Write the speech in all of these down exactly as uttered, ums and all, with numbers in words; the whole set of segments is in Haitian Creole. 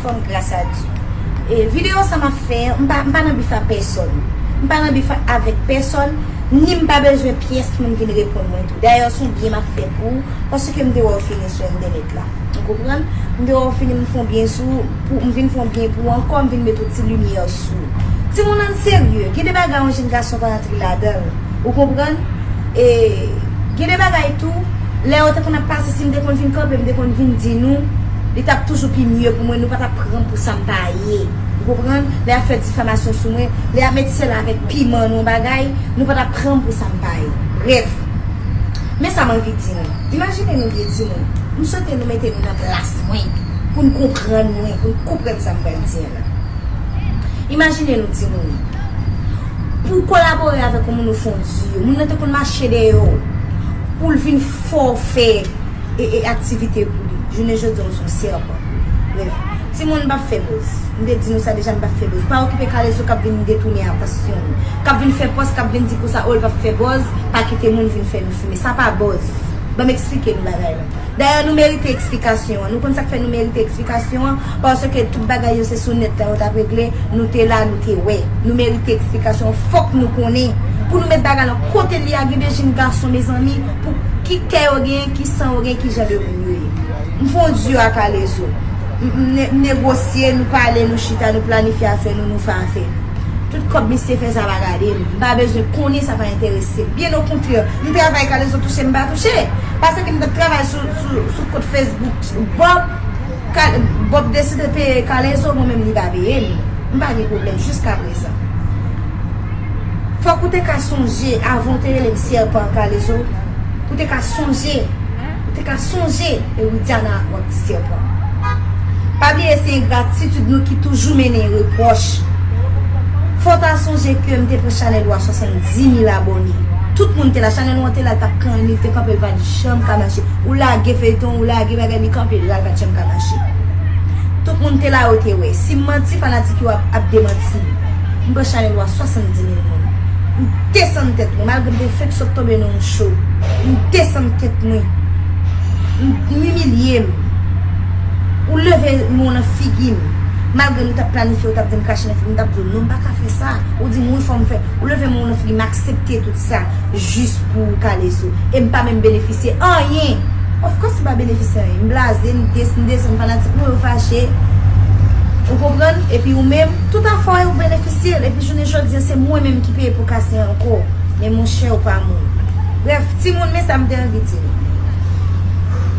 Fòm gras a Dye. E videyo sa m ap fè an, m pa, m pa nan bif a pèsòn. M pa nan bif avèk pèsòn, ni m pa bezwen pyès moun vin reponn mwen tou. Dayè, se yon byen m ap fè pou ou, paske m te wè w fini sou entènèt la. Ou konprann? M te wè w fini, m fè yon byen sou ou, pou, m vin fè yon byen pou ou ankò, m vin met yon ti limyè sou ou. Timoun, ann serye, gen de bagay yon jenn gason pa antre ladan l. Ou konprann? E gen de bagay tou, lè yo te konn ap pase, si m te konn vin kanpe, m te konn vin di nou, li t ap toujou pi mye pou mwen, nou pa t ap pran m pou sa m pa ye. Ou konprann? Lè y ap fè difamasyon sou mwen, lè y ap met sèl avèk piman nan yon bagay, nou pa t ap pran m pou sa m pa ye. Brèf, men sa m anvi di nou. Imajine nou byen, timoun. M swete nou mete nou nan plas mwen, pou n konprann mwen, pou n konprann sa m pral di an la. Imajine nou, timoun, pou w kolabore avèk yon moun ou fè yon di, moun nan te konn mache dèyè w pou l vin fè w fè e, e aktivite pou li. Jounen jodi a, w se yon sèpan. Brèf, timoun, m p ap fè buzz. M te di nou sa deja, m p ap fè buzz. Pa okipe Kalezo k ap vin detounen atansyon nou, k ap vin fè pòs, k ap vin di konsa, o, l p ap fè buzz, pa kite moun vin fè nou fimen. Sa pa buzz. Ban m eksplike nou bagay la. Dayè, nou merite eksplikasyon an. Nou konn sa k fè nou merite eksplikasyon an? Paske tout bagay yo se sou nèt la yo t ap regle. Nou te la, nou te wè. Nou merite eksplikasyon an. Fòk nou konnen. Pou nou met bagay lan kote l ye a, gen de jenn gason, mezanmi, pou ki kè yo genyen, ki san yo genyen, ki jan de moun yo ye. M fè yon di a Kalezo. M, m ne-, m negosye, nou pale, nou chita, nou planifye afè nou, nou fè afè nou. Tout kòb misye fè sa pa gade m. M pa bezwen konnen, sa pa enterese m. Byen okontrè, m travay, Kalezo touche, m pa touche. Paske m t ap travay sou, sou, sou kont Facebook Bob, Ka-, Bob deside peye Kalezo, mwen menm li pa peye m. M pa gen pwoblèm jiskaprezan. Fòk ou te ka sonje, avan w te rele m sèpan, Kalezo, ou te ka sonje, ou te ka sonje, e Widiana w ap di sèpan. Pa bliye se engratitid nou ki toujou mennen repwòch. Fò w ta sonje ke m te pran chanèl ou a swasanndis mil abòne. Tout moun te la, chanèl ou an te la, l t ap kanni, l te kanpe, l pa t janm ka mache. Ou lage feyton, ou lage bagay, li kanpe, l pa t janm ka mache. Tout moun te la, yo te wè. Si m manti, fanatik yo ap, ap demanti m. M pran chanèl ou a swasanndis mil moun. M desann tèt mwen, malgre m te fenk sot tonbe nan yon cho. M desann tèt mwen. M, m imilye m. Ou leve men w nan figi m. Malgre nou t ap planifye, ou t ap di m krache nan figi m, m t ap di w non, m pa ka fè sa. Ou di m wi, fò m fè. Ou leve men w nan figi m, m aksepte tout sa. Jis pou Kalezo. E m pa menm benefisye anyen. Of course, m pa benefisye anyen. M blaze, m des-, m desann fanatik mwen, yo fache. Ou konprann? Epi ou menm, tout afè w, ou benefisye l. Epi jounen jodi a, se mwen menm ki peye pou kase ankò. Men monchè, ou pa moun. Brèf, timoun, men sa m te anvi di nou.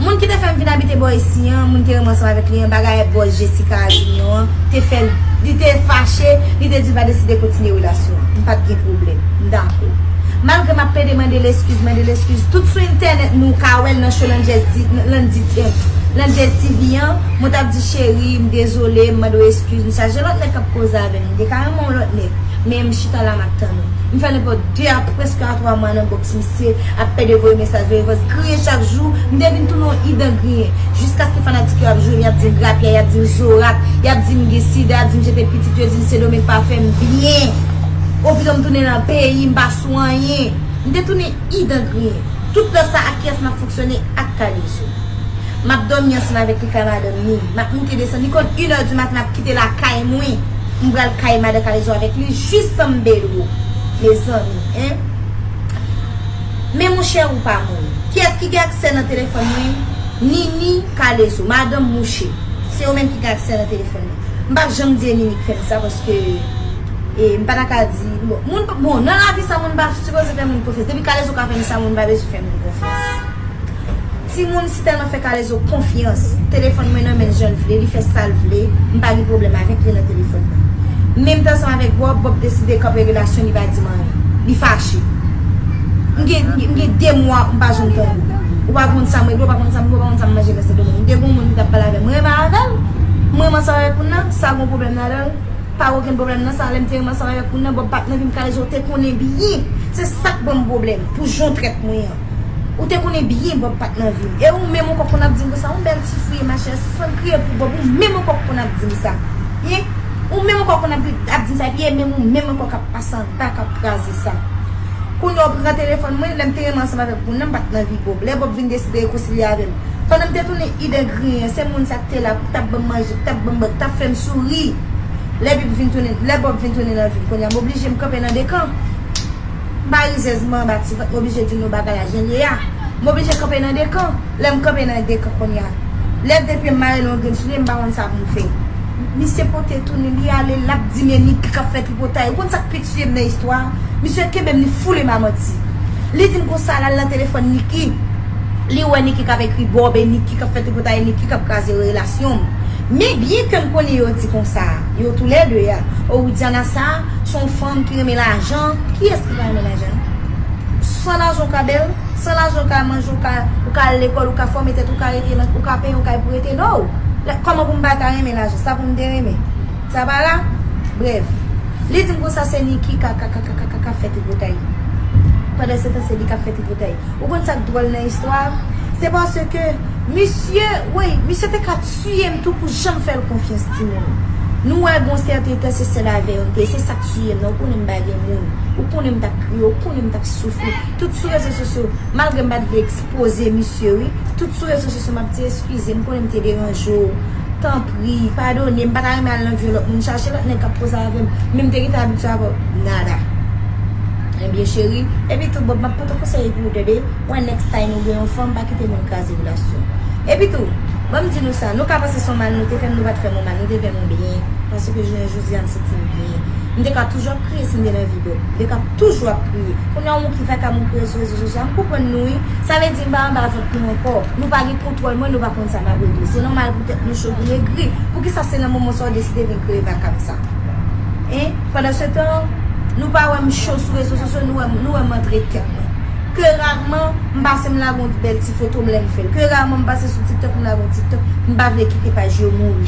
Moun ki te fè m vin abite bò isi an, moun ki renmen ansanm avèk li an, bagay bòz Jessica Avignon an, te fè l, li te fache, li te di l pa deside kontinye relasyon an. M pa t gen pwoblèm. M dakò. Malgre m ap plede mande l eskiz, mande l eskiz. Tout sou entènèt nou ka wè l nan show Landjez T-, Landy, eh, Landjez T V an. Mwen t ap di, cheri, m dezole, m mande w eskiz. M chaje lòt nèg k ap koze avè m. M te ka renmen yon lòt nèg. Men m chita la, m ap tann ou. M fè nenpòt de a prèske a twa mwa nan bòks misye, ap pede voye mesaj, voye vòs, griyen chak jou. M te vin tounen yon idan griyen. Jiskaske fanatik yo ap joure m, y ap di m grapyay, y ap di m zorat, y ap di m gen sida, y ap di m jete pitit, yo di m Sendomeng pa fè m byen. Opito m tounen nan peyi, m pa sou anyen. M te tounen idan griyen. Tout lè sa, ak kiyès m ap fonksyone? Ak Kalezo. M ap dòmi ansanm avèk li kay madanm li. M ap moute desann. Li konn inè di maten, m ap kite lakay mwen. M pral kay madan Kalezo avèk li jis San Pedro. Mezanmi, en. Men monchè, ou pa moun. Kiyès ki gen aksè nan telefòn mwen? Nini, Kalezo, madanm mouche. Se yo menm ki gen aksè nan telefòn mwen. M p ap janm di e Nini ki fè m sa, paske, e, m pa ta ka di, bon, moun, bon, nan lavi sa, moun pa sipoze fè moun konfyans. Depi Kalezo ka fè m sa, moun pa bezwen fè moun konfyans. Timoun, si tèlman fè Kalezo konfyans, telefòn mwen nan men l jan l vle, li fè sa l vle, m pa gen pwoblèm avèk li nan telefòn nan. Men m t ansanm avèk Bob, Bob deside kanpe relasyon, li pa di m anyen. Li fache. M gen, m gen, m gen de mwa, m pa janm tande w. Ou pa konn sa m regle, ou pa konn sa m bwè, ou pa konn sa m manje nan Sendomeng. M te gen yon moun ki t ap pale avè m, m renmen avè l. M renmen ansanm avèk moun nan, sa gen pwoblèm ladan l? Pa okenn pwoblèm nan sa, lè m te renmen ansanm avèk moun nan, Bob pa t nan vi m, Kalezo, ou te konnen byen. Se sa k ban m pwoblèm, pou jan w trèt mwen an. Ou te konnen byen Bob pa t nan vi m. E ou menm ankò konn ap di m konsa, yon bèl ti fi, machè, san kriye pou Bob, ou menm ankò konn ap di m sa. Hein? Ou menm ankò konn ap, ap di m sa, epi e menm ou menm ankò k ap pase anba, k ap kraze sa. Kounye a w pran telefòn mwen, lè m te renmen ansanm avèk moun nan, m pa t nan vi Bob. Lè Bob vin deside rekonsilye avè m. Pandan m te tounen ide griyen, se moun sa k te la, k t ap ban m manje, k t ap ban m bwè, k t ap fè m souri. Lè Bob vin tounen, lè Bob vin tounen nan vi m, kounye a m oblije m kanpe nan de kan. M pa rizèz, m anba ti vant, m oblije di nou bagay la jan l ye a. M oblije kanpe nan de kan. Lè m kanpe nan de kan kounye a, lè de pye m mare nan yon grenn soulye, m pa konn sa pou m fè. Misye pote tounen, li ale, l ap di men Niki k ap fè tripotay. Ou konn sa k pi tiye m nan istwa a? Misye kenbe m, li foule m a manti. Li di m konsa, l al nan telefòn Niki. Li wè Niki k ap ekri Bob, e Niki k ap fè tripotay, e Niki k ap kraze relasyon m. Men byen ke m konnen yo di konsa, yo toulède a, o Widiana sa, se yon fanm ki renmen lajan. Kiyès ki pa renmen lajan? San lajan ou ka bèl, san lajan ou ka manje, ou ka, ou ka al lekòl, ou ka fòme tèt, ou ka rete nan, ou ka peye yon kay pou rete, no! Lè, kòman pou m pa ta renmen lajan? Sa pou m te renmen? Sa pa la? Brèf. Li di m konsa se Niki ka, ka, ka, ka, ka, ka, ka fè tripotay. Pandan se tan, se li k ap fè tripotay. Ou konn sa k dwòl nan istwa a? Se paske misye, wi, misye te ka tiye m tou pou janm fè l konfyans, timoun. Nou wè gon sèten tan se sèl avè yo m te ye, se sa k tiye m nan. Ou konnen m pa gen moun. Ou konnen m t ap kriye, ou konnen m t ap soufri. Tout sou rezo sosyo, malgre m pa t vle ekspoze misye, wi. Tout sou rezo sosyo, m ap di eskize, m konnen m te deranje w. Tanpri, padone m, m pa ta renmen al nan vi yon lòt moun. Chache lòt nèg k ap koze avè m. Men m te gentan abitye avè w. Nada. Ebyen, cheri. Epi tou, Bob, m ap pote konsèy pou ou, tande. Wè, next time ou gen yon fanm, pa kite moun kraze relasyon. Epi tou, ban m di nou sa, nou ka panse se yon mal nou te fè m, nou pa t fè m yon mal, nou te fè m yon byen. Paske jounen jodi a, m santi m byen. M te ka toujou ap kriye si m te nan vi Bob. M te ka toujou ap kriye. Kounye a, yon moun ki fè ka moun kriye sou rezo sosyo a, m konprann nou, wi. Sa vle di m pa anba vant nou ankò. Nou pa gen kontwòl mwen, nou pa konn sa m ap regle. Se nòmal pou tèt nou cho, pou n egri. Poukisa se nan moman sa w deside vin kreye vaka m sa? Hein? Pandan se tan, nou pa wè m cho sou rezo sosyo, nou wè m, nou wè m antre tèt mwen. Ke raman m pase m lage yon bèl ti foto m lè m fè l. Ke raman m pase sou TikTok m lage yon TikTok, m pa vle kite paj yo mouri.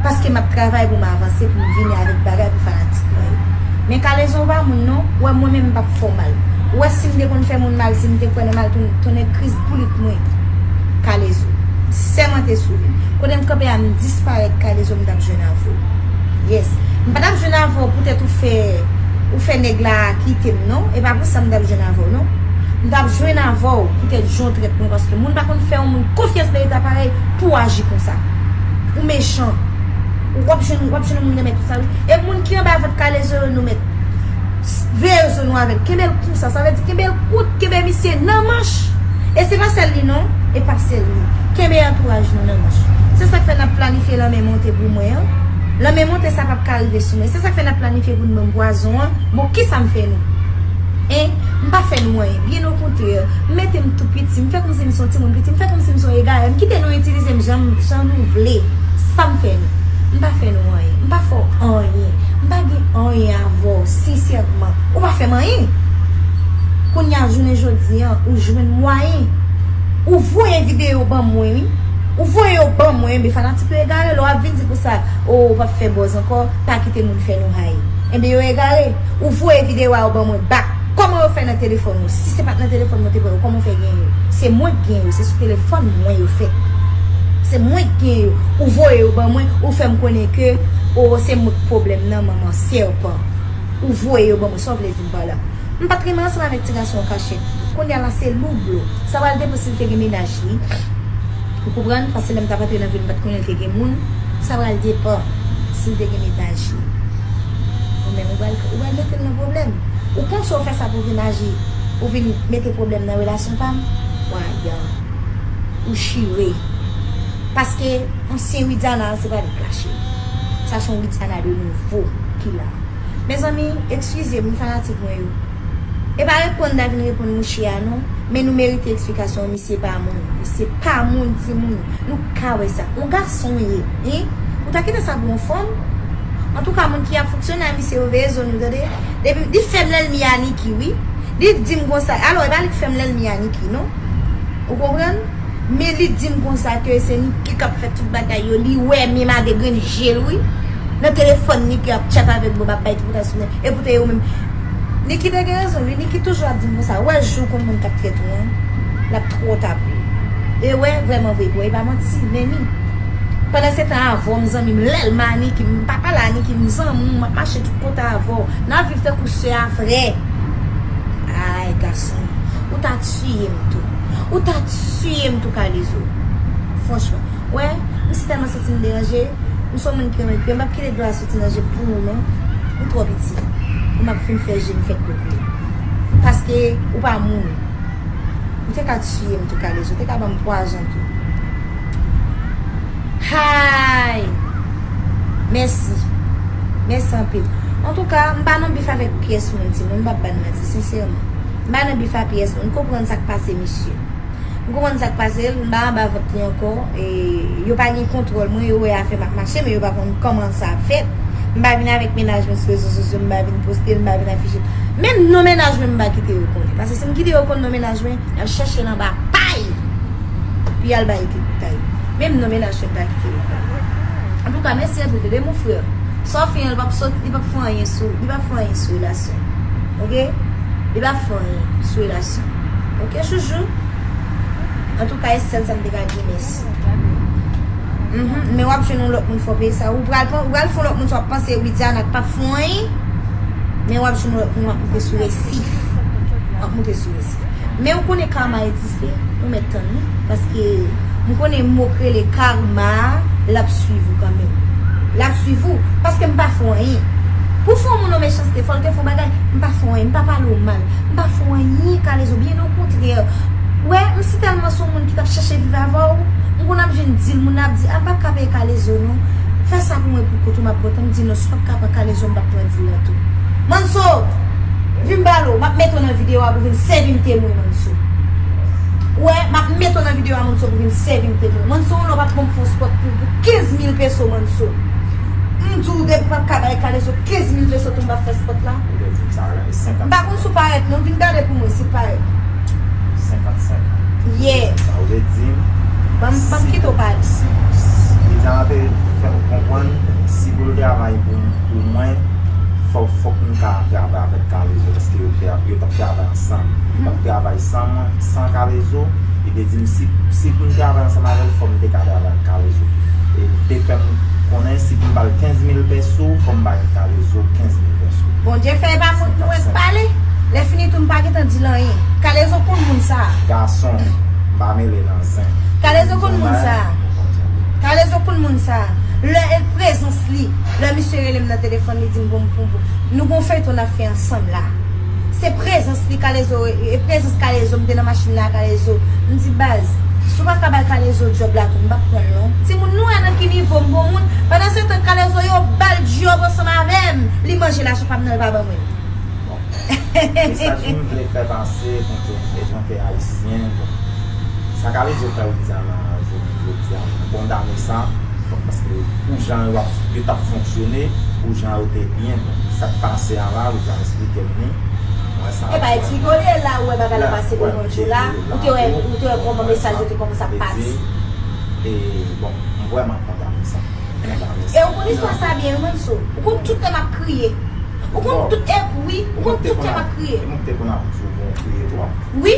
Paske m ap travay pou m avanse, pou m vini avèk bagay pou fanatik mwen yo. Men Kalezo pa moun non, ou wè mwen menm m p ap fè w mal. Ou wè si m te konn fè moun mal, si m te kwè nan mal, ton-, tonnè kriz boulit mwen. Kalezo. Sèmante sou vi m. Kote m kanpe a, m disparèt, Kalezo, m t ap jwenn avè w. Yes. M pa t ap jwenn avè w poutèt ou fè, ou fè nèg la kite m non. E pa pou sa m t ap jwenn avè w non. M t ap jwenn avè w poutèt jan w trèt mwen, paske moun pa konn fè yon moun konfyans nan eta parèy pou w aji konsa. Ou mechan. W ap jwenn, w ap jwenn yon moun renmen tout sa wi. E moun ki anba vant Kalezo yo nou mèt veye zo nou avè l. Kenbe l konsa, sa vle di kenbe l kout, kenbe misye nan manch. E se pa sèl li non, e pa sèl li. Kenbe antouraj nou nan manch. Se sa k fè n ap planifye lanmè monte pou mwen an. Lanmè monte sa p ap ka rive sou mwen. Se sa k fè n ap planifye pou n ban m pwazon an. Bon, kisa m fè nou? Hein? M pa fè nou anyen. Byen okontrè, m mete m tou piti. M fè kòmsi m se yon timoun piti. M fè kòmsi m se yon egare. M kite nou itilize m jan, jan nou vle. Sa m fè nou? M pa fè nou anyen. M pa fè w anyen. M pa gen anyen avè w, sensèman. Ou pa fè m anyen. Kounye a, jounen jodi an, ou jwenn mwayen. Ou voye videyo ban mwen, wi. Ou voye yo ban mwen, men fanatik yo egare. Lè w ap vin di konsa, o, ou p ap fè buzz ankò, pa kite moun fè nou hay. Enben, yo egare. Ou voye videyo a yo ban mwen bak. Kòman yo fè nan telefòn ou? Si se pa t nan telefòn mwen te pran yo, kòman w fè gen yo? Se mwen k gen yo, se sou telefòn mwen yo fèt. Se mwen k gen yo. Ou voye yo ban mwen, ou fè m konnen ke, o, se mwen k pwoblèm nan, manman sèpan. Ou voye yo ban mwen, sa w vle di m pa la? M pa t renmen ansanm avèk ti gason an kachèt. Kounye a la, se lou blo. Sa pral depann si l te gen mennaj li. Ou konprann? Paske lè m t ap antre nan vi l, m pa t konnen l te gen moun. Sa pral depann si l te gen mennaj li. Ou menm, ou pral, ou pral mete l nan pwoblèm. Ou panse w fè sa pou vin aji, pou vin mete pwoblèm nan relasyon pa m? Vwayè. Ou chire. Paske ansyen Widiana an, se pa li k lache. Sa se yon Widiana de nouvo ki la. Mezanmi, eskize m, wi, fanatik mwen yo. E pa reponn n ta vin reponn mouche a non, men nou merite eksplikasyon. Misye pa moun. Misye pa moun, timoun. Nou ka wè sa. Yon gason w ye, hein? Ou ta kite sa pou yon fanm? Antouka, moun ki ap fonksyone a misye yo, veye zo nou, tande. Depi, li fè m lènmi a Niki, wi. Li di m konsa. Alò, e pa li k fè m lènmi a Niki, non. Ou konprann? Men li di m konsa ke se Niki k ap fè tout bagay yo. Li wè menm avèk grenn je l, wi. Nan telefòn Niki ap tchat avèk Bob, ap bay tripotay sou mwen. E poutèt yo menm. Niki te gen rezon, wi. Niki toujou ap di m konsa. Wè jou konn moun k ap trèt ou an, l ap twò ta pou ou. E wè, vrèman vre, bro, e pa manti, men ni. Pandan se tan avè w, m zanmi m, lèlman a Niki, m pa pale a Niki, m zanmi w, m ap mache tout kote avè w. N ap viv tankou sè a frè. gason. Ou ta tiye m tou. Ou ta tiye m tou, Kalezo. Franchman. Wè, m si tèlman santi m deranje. M se yon moun ki renmen kriye. M p ap kite dlo a soti nan je m pou ou, non. Ou twò piti. Pou m ap fin fè je m fè dlo koule. Paske ou pa moun. Ou te ka tiye m tou, Kalezo. Ou te ka ban m pwazon tou. Hay! Mèsi. Mèsi anpil. Antouka, m pa nan bif avèk pyès moun, timoun. M p ap ba n manti, sensèman. M pa nan bif a pyès moun. M konprann sa k pase misye. M konprann sa k pase l. M pa anba vant li ankò. E yo pa gen kontwòl mwen. Yo wè afè m ap mache, men yo pa konn kòman sa ap fèt. M pa vin avèk mennaj mwen sou rezo sosyo. M pa vin poste l. M pa vin afiche l. Menm non mennaj mwen, m pa kite yo konnen. Paske si m kite yo konn non mennaj mwen, y ap chèche l anba pay pou y al bay ti boutay. Menm non mennaj mwen pa kite yo konnen. Antouka, mèsi anpil, tande, mon frè. Sa w fè an, li p ap sot, li p ap fè anyen sou, li p ap fè anyen sou relasyon. Oke? Li p ap fè anyen sou relasyon. Oke, chouchou? Antouka, e sèl sa m te ka di, mèsi. Mhm. Men w ap jwenn yon lòt moun fò peye sa. Ou pral pran, ou pral fè yon lòt moun sa w ap panse Widiana k p ap fè anyen. Men w ap jwenn yon lòt moun w ap moute sou resif. W ap moute sou resif. Men ou konnen karma egziste, ou mèt tann li. Paske m konnen mo k rele karma a, l ap swiv ou kanmenm. L ap swiv ou. Paske m pa fè w anyen. Pou fè yon moun yon mechanste, fò l te fè yon bagay. M pa fè w anyen. M pa pale w mal. M pa fè w anyen, Kalezo. Byen okontrè. Wè, m si tèlman se yon moun ki t ap chèche viv avè w. M konn ap jwenn dil, moun ap di, "A, m p ap ka peye Kalezo, non. Fè sa pou mwen pou kont ou, m ap pran tan." M di, "Non, si w p ap ka pran Kalezo, m p ap pran dil lan tou." Manso, vin m pale w, m ap mete w nan videyo a pou vin sèvi m temwen, Manso. Wè, m ap mete w nan videyo a, Manso, pou vin sèvi m temwen. Manso, ou lè w pa t konn fè yon spòt pou, pou kenz mil peso, Manso. M di w depi w p ap ka bay Kalezo kenz mil peso tou, m p ap fè spòt la. Ou te di m sa la, e senkant. M pa konn si w parèt non, vin gade pou mwen si w parèt. Senkant senkant. Yeah. Sa ou te di m. Ban m, ban m kite w pale. Si, si, Widiana te fè m konprann, si pou l travay pou, pou mwen, fò, fòk m ka travay avèk Kalezo, paske yo te, yo t ap travay ansanm. Yo t ap travay san mwen, san Kalezo. Li te di m si, si pou m travay ansanm avè l, fò m te ka travay ak Kalezo. E li te fè m konnen si pou m ba l kenz mil peso, fò m bay Kalezo kenz mil peso. Bondye fè e pa moun mwen k pale. Lè fini tou m pa gentan di l anyen. Kalezo konn moun sa a. Gason, m pa mele nan zen. Kalezo konn moun sa a. Kalezo konn moun sa a. Lè e prezans li, lè misye rele m nan telefòn, li di m bon, m fon pou nou gon feyton n ap fè ansanm la. Se prezans li, Kalezo, e, e prezans Kalezo, m te nan machin la, Kalezo. M di, "Baz, si w pa ka bay Kalezo djòb la tou, m p ap pran l non." Timoun, nou wè nan ki nivo m gon moun. Pandan se tan, Kalezo, yo ba l djòb ansanm avè m. Li manje lajan pa m nan, li pa ban mwen l. Bon. Mesaj m vle fè pase, etanke, etanke ayisyen, bon. Sa Kalezo fè Widiana jounen jodi a, m kondane sa. Bon, paske pou jan yo ap, yo t ap fonksyone, pou jan yo te byen, bon, sa k pase a la, ou jan eksplike m li. Mwen sa. E pa eksplike w li la, ou wè bagay la pase devan je w la, ou te wè, ou te wè kòman mesaj yo te kòmanse ap pase. E, bon, m vrèman kondane sa. M kondane sa. E ou konn istwa sa byen, wi, Manso. Ou konn tout lè m ap kriye. Ou konn tout, e, wi, ou konn tout lè m ap kriye. E mwen ki te konn ap di w bon kriye twòp. Wi,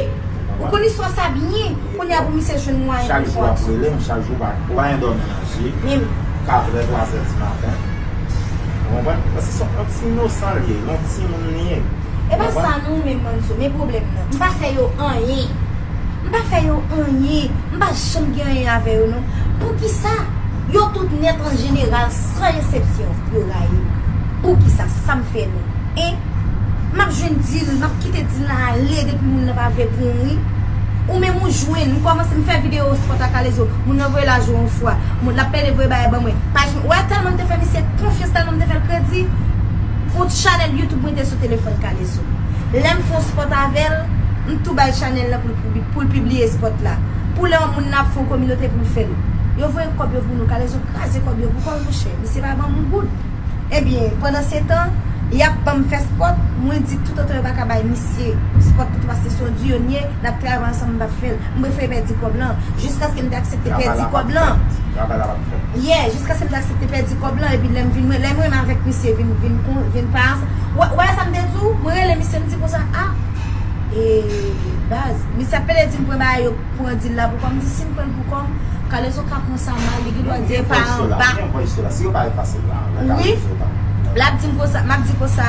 ou konn istwa sa byen. Kounye a pou misye jwenn mwayen pou l fè aksyon. Chak jou w ap rele m, chak jou w pa, ou pa gen dòmi nan je. Menm. Katrè, twazè di maten. Ou konprann? Paske se yon ti inosan l ye, yon timoun li ye. E pa sa non, men Manso, men pwoblèm nan. M pa fè yo anyen. M pa fè yo anyen. M pa janm gen anyen avè yo non. Poukisa? Yo tout nèt an jeneral, san eksepsyon, yo rayi m. Poukisa? Sa m fè non? Hein? M ap jwenn dil, m ap kite dil la ale depi moun nan pa vle pou mwen. Ou menm ou jwenn, m kòmanse m fè videyo spòt ak Kalezo, moun nan voye lajan yon fwa, moun l ap pede voye bagay ban mwen. Pa jwenn, ou wè tèlman m te fè misye konfyans, tèlman m te fè l kredi, kont chanèl YouTube mwen te sou telefòn Kalezo. Lè m fè yon spòt avè l, m tou bay chanèl la pou l pibi-, pou l pibliye spòt la. Pou lè yon moun nan ap fè yon kominote pou l fè l. Yo voye kòb yo pou nou, Kalezo kraze kòb yo pou kò l, monchè. Misye pa ban m yon goud. Ebyen, pandan se tan, y ap ban m fè spòt, mwen di toutotan yo pa ka bay misye spòt li tou, paske se yon diyonye, n ap travay ansanm, m p ap fè l. M prefere pèdi kòb lan, jiskaske m te aksepte pèdi kòb lan. Travay la p ap fèt. Yeah, jiskaske m te aksepte pèdi kòb lan, epi lè m vin, lè m renmen avèk misye, vin, vin kon, vin pa ansanm. Wè, wè sa m te di w? Mwen rele misye, m di konsa, a, e, baz, misye ap pede di m pran bagay yo, pran dil la pou kò m, di si m pran l pou kò m, Kalezo ka pran sa mal, li gen dwa di e pa anba. Wi. L ap di m konsa, m ap di konsa,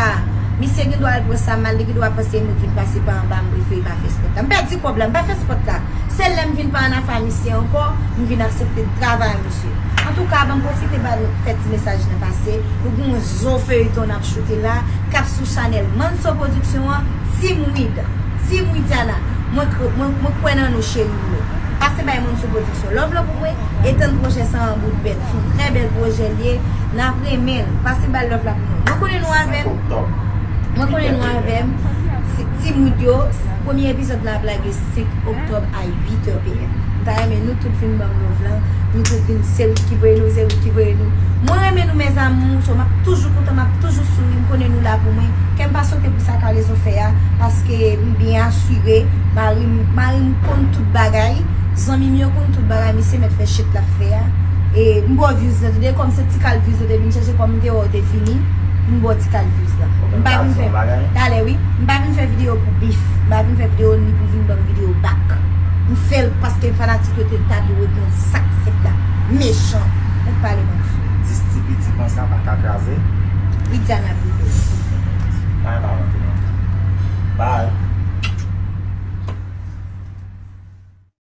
Misye gen dwa al pran sa mal, li gen dwa panse mwen vin pase pa anba, m prefere pa fè spòt la. M pèdi kòb la, m pa fè spòt la. Se lè m vin pa ann afè misye ankò, m vin aksepte travay misye. Antouka, ban m pwofite ba nou fè ti mesaj nan pase. Nou gen yon zo feyton n ap choute la, k ap sou chanèl Manso Production an, Team Wid, Team Widiana. Mwen, kre- mwen, mwen kwè nan nou, cheri m yo. Pase bay Manso Production love la pou mwen, e tann pwojè sa an bout bèt. Se yon trè bèl pwojè l ye, n ap renmen l. Pase bay love la pou mwen. Mwen konnen nou avè m. Mwen konnen nou avè m. Ti- Team Wid yo, premye epizòd la ap lage senk oktòb a uit è p m. M ta renmen nou tout vin ban m love la. Nou tout vin, se Wid ki voye nou, se Wid ki voye nou. Mwen renmen nou, mes amours, so m ap toujou kontan, m ap toujou souri, m konnen nou la pou mwen. Kè m pa sote pou sa Kalezo fè a, paske m byen asire, mari m, mari m konn tout bagay, zanmi m yo konn tout bagay, misye mèt fè shit l ap fè a. E m ba w views lan, tande, kòm se ti kal views yo te vin chèche, kòm m te wè w te fini, m ba w ti kal views lan. M pa vin fè, talè wi, m pa vin fè videyo pou bif, m pa vin fè videyo ni pou vin ban m videyo bak. M fè l paske fanatik yo te ta dwe konn sa k fèt la. Mechan. Mèt pale Manso. Dis ti piti konsa pa ka kraze. Widiana Bruno. Bay pa rantre non. Bay.